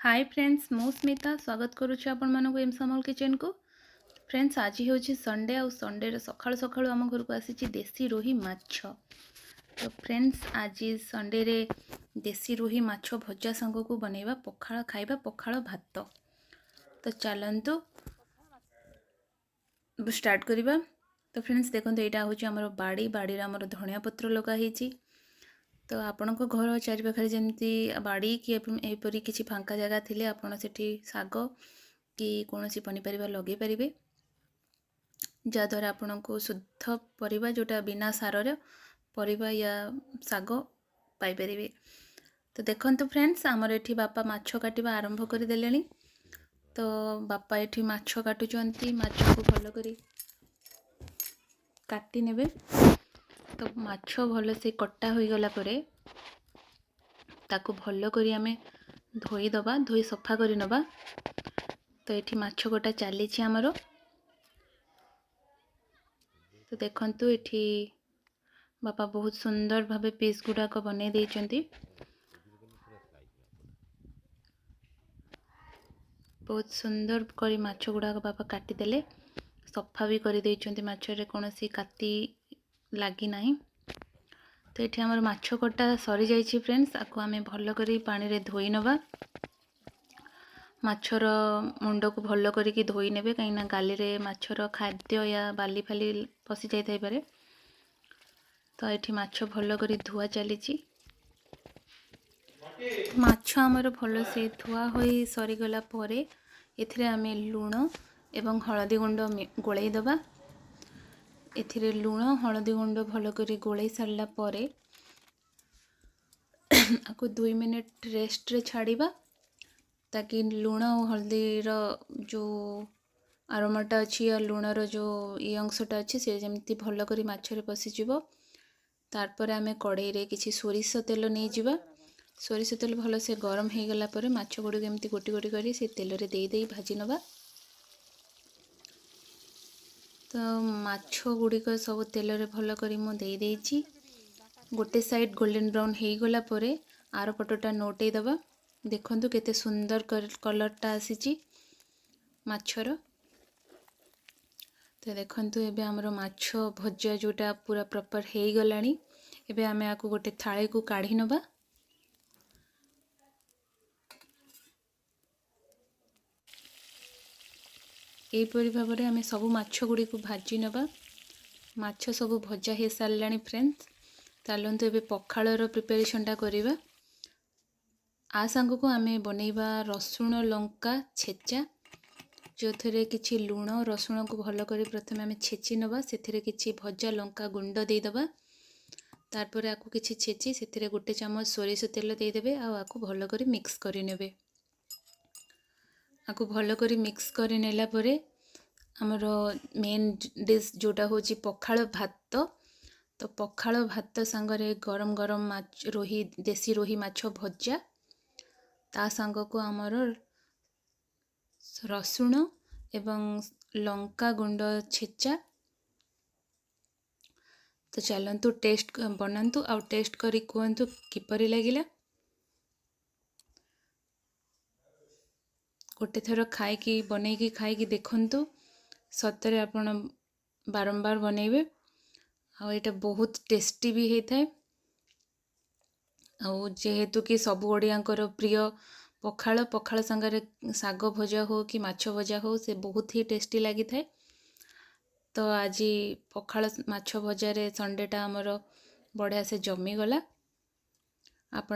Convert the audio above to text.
High friends, ମୁଁ ସ୍ମିତା ସ୍ୱାଗତ କରୁଛି ଆପଣମାନଙ୍କୁ ଏମ୍ ସାମଲ କିଚେନ୍କୁ। ଫ୍ରେଣ୍ଡସ୍, ଆଜି ହେଉଛି ସଣ୍ଡେ ଆଉ ସଣ୍ଡେରେ ସକାଳୁ ସକାଳୁ ଆମ ଘରକୁ ଆସିଛି ଦେଶୀ ରୋହି ମାଛ। ତ ଫ୍ରେଣ୍ଡସ୍, ଆଜି ସଣ୍ଡେରେ ଦେଶୀ ରୋହି ମାଛ ଭଜା ସାଙ୍ଗକୁ ବନେଇବା ପଖାଳ, ଖାଇବା ପଖାଳ ଭାତ। ତ ଚାଲନ୍ତୁ ଷ୍ଟାର୍ଟ କରିବା। ତ ଫ୍ରେଣ୍ଡସ୍ ଦେଖନ୍ତୁ, ଏଇଟା ହେଉଛି ଆମର ବାଡ଼ି। ବାଡ଼ିରେ ଆମର ଧଣିଆ ପତ୍ର ଲଗା ହେଇଛି। ତ ଆପଣଙ୍କ ଘର ଚାରିପାଖରେ ଯେମିତି ବାଡ଼ି କି ଏପରି କିଛି ଫାଙ୍କା ଜାଗା ଥିଲେ ଆପଣ ସେଠି ଶାଗ କି କୌଣସି ପନିପରିବା ଲଗେଇ ପାରିବେ, ଯାହାଦ୍ୱାରା ଆପଣଙ୍କୁ ଶୁଦ୍ଧ ପରିବା, ଯେଉଁଟା ବିନା ସାରର ପରିବା ୟା ଶାଗ ପାଇପାରିବେ। ତ ଦେଖନ୍ତୁ ଫ୍ରେଣ୍ଡସ୍, ଆମର ଏଠି ବାପା ମାଛ କାଟିବା ଆରମ୍ଭ କରିଦେଲେଣି। ତ ବାପା ଏଠି ମାଛ କାଟୁଛନ୍ତି, ମାଛକୁ ଭଲ କରି କାଟି ନେବେ। ତ ମାଛ ଭଲସେ କଟା ହୋଇଗଲା ପରେ ତାକୁ ଭଲ କରି ଆମେ ଧୋଇଦେବା, ଧୋଇ ସଫା କରି ନେବା। ତ ଏଠି ମାଛ କଟା ଚାଲିଛି ଆମର। ତ ଦେଖନ୍ତୁ, ଏଠି ବାପା ବହୁତ ସୁନ୍ଦର ଭାବେ ପିସ୍ ଗୁଡ଼ାକ ବନେଇ ଦେଇଛନ୍ତି। ବହୁତ ସୁନ୍ଦର କରି ମାଛ ଗୁଡ଼ାକ ବାପା କାଟିଦେଲେ, ସଫା ବି କରିଦେଇଛନ୍ତି, ମାଛରେ କୌଣସି କାତି ଲାଗିନାହିଁ। ତ ଏଠି ଆମର ମାଛ କଟା ସରିଯାଇଛି ଫ୍ରେଣ୍ଡସ୍। ଆକୁ ଆମେ ଭଲ କରି ପାଣିରେ ଧୋଇ ନେବା। ମାଛର ମୁଣ୍ଡକୁ ଭଲ କରିକି ଧୋଇ ନେବେ, କାହିଁକିନା ଗାଲିରେ ମାଛର ଖାଦ୍ୟ ୟା ବାଲି ଫାଲି ପଶି ଯାଇଥାଇପାରେ। ତ ଏଠି ମାଛ ଭଲ କରି ଧୁଆ ଚାଲିଛି। ମାଛ ଆମର ଭଲସେ ଧୁଆ ହୋଇ ସରିଗଲା ପରେ ଏଥିରେ ଆମେ ଲୁଣ ଏବଂ ହଳଦୀ ଗୁଣ୍ଡ ଗୋଳେଇ ଦେବା। ଏଥିରେ ଲୁଣ ହଳଦୀ ଗୁଣ୍ଡ ଭଲ କରି ଗୋଳେଇ ସାରିଲା ପରେ ଆକୁ 2 ମିନିଟ୍ ରେଷ୍ଟରେ ଛାଡ଼ିବା, ତାକି ଲୁଣ ଆଉ ହଳଦୀର ଯେଉଁ ଆରୋମାଟା ଅଛି ଆଉ ଲୁଣର ଯେଉଁ ଇଏ ଅଂଶଟା ଅଛି, ସେ ଯେମିତି ଭଲ କରି ମାଛରେ ପଶିଯିବ। ତାପରେ ଆମେ କଡ଼େଇରେ କିଛି ସୋରିଷ ତେଲ ନେଇଯିବା। ସୋରିଷ ତେଲ ଭଲସେ ଗରମ ହେଇଗଲା ପରେ ମାଛ ଗୁଡ଼ିକୁ ଏମିତି ଗୋଟି ଗୋଟି କରି ସେ ତେଲରେ ଦେଇ ଦେଇ ଭାଜି ନେବା। ତ ମାଛ ଗୁଡ଼ିକ ସବୁ ତେଲରେ ଭଲ କରି ମୁଁ ଦେଇ ଦେଇଛି। ଗୋଟେ ସାଇଡ଼୍ ଗୋଲ୍ଡେନ୍ ବ୍ରାଉନ୍ ହେଇଗଲା ପରେ ଆର ପଟଟା ନୋଟେଇ ଦେବା। ଦେଖନ୍ତୁ କେତେ ସୁନ୍ଦର କଲର୍ଟା ଆସିଛି ମାଛର। ତ ଦେଖନ୍ତୁ, ଏବେ ଆମର ମାଛ ଭଜା ଯେଉଁଟା ପୁରା ପ୍ରପର୍ ହେଇଗଲାଣି। ଏବେ ଆମେ ଆକୁ ଗୋଟେ ଥାଳିକୁ କାଢ଼ି ନେବା। ଏହିପରି ଭାବରେ ଆମେ ସବୁ ମାଛ ଗୁଡ଼ିକୁ ଭାଜି ନେବା। ମାଛ ସବୁ ଭଜା ହେଇସାରିଲାଣି ଫ୍ରେଣ୍ଡସ୍। ଚାଲନ୍ତୁ ଏବେ ପଖାଳର ପ୍ରିପାରେସନ୍ଟା କରିବା। ଆ ସାଙ୍ଗକୁ ଆମେ ବନେଇବା ରସୁଣ ଲଙ୍କା ଛେଚା, ଯେଉଁଥିରେ କିଛି ଲୁଣ ରସୁଣକୁ ଭଲ କରି ପ୍ରଥମେ ଆମେ ଛେଚି ନେବା। ସେଥିରେ କିଛି ଭଜା ଲଙ୍କା ଗୁଣ୍ଡ ଦେଇଦେବା। ତାପରେ ଆକୁ କିଛି ଛେଚି ସେଥିରେ 1 ଚାମଚ ସୋରିଷ ତେଲ ଦେଇଦେବେ ଆଉ ଆକୁ ଭଲ କରି ମିକ୍ସ କରିନେବେ। ଆକୁ ଭଲ କରି ମିକ୍ସ କରି ନେଲା ପରେ ଆମର ମେନ୍ ଡିଶ୍ ଯେଉଁଟା ହେଉଛି ପଖାଳ ଭାତ। ତ ପଖାଳ ଭାତ ସାଙ୍ଗରେ ଗରମ ଗରମ ମାଛ, ରୋହି, ଦେଶୀ ରୋହି ମାଛ ଭଜା, ତା ସାଙ୍ଗକୁ ଆମର ରସୁଣ ଏବଂ ଲଙ୍କା ଗୁଣ୍ଡ ଛେଚା। ତ ଚାଲନ୍ତୁ ଟେଷ୍ଟ ବନାନ୍ତୁ ଆଉ ଟେଷ୍ଟ କରି କୁହନ୍ତୁ କିପରି ଲାଗିଲା। ଗୋଟେ ଥର ଖାଇକି, ବନେଇକି ଖାଇକି ଦେଖନ୍ତୁ, ସତରେ ଆପଣ ବାରମ୍ବାର ବନେଇବେ। ଆଉ ଏଇଟା ବହୁତ ଟେଷ୍ଟି ବି ହେଇଥାଏ। ଆଉ ଯେହେତୁ କି ସବୁ ଓଡ଼ିଆଙ୍କର ପ୍ରିୟ ପଖାଳ, ପଖାଳ ସାଙ୍ଗରେ ଶାଗ ଭଜା ହଉ କି ମାଛ ଭଜା ହଉ, ସେ ବହୁତ ହି ଟେଷ୍ଟି ଲାଗିଥାଏ। ତ ଆଜି ପଖାଳ ମାଛ ଭଜାରେ ସଣ୍ଡେଟା ଆମର ବଢ଼ିଆ ସେ ଜମିଗଲା।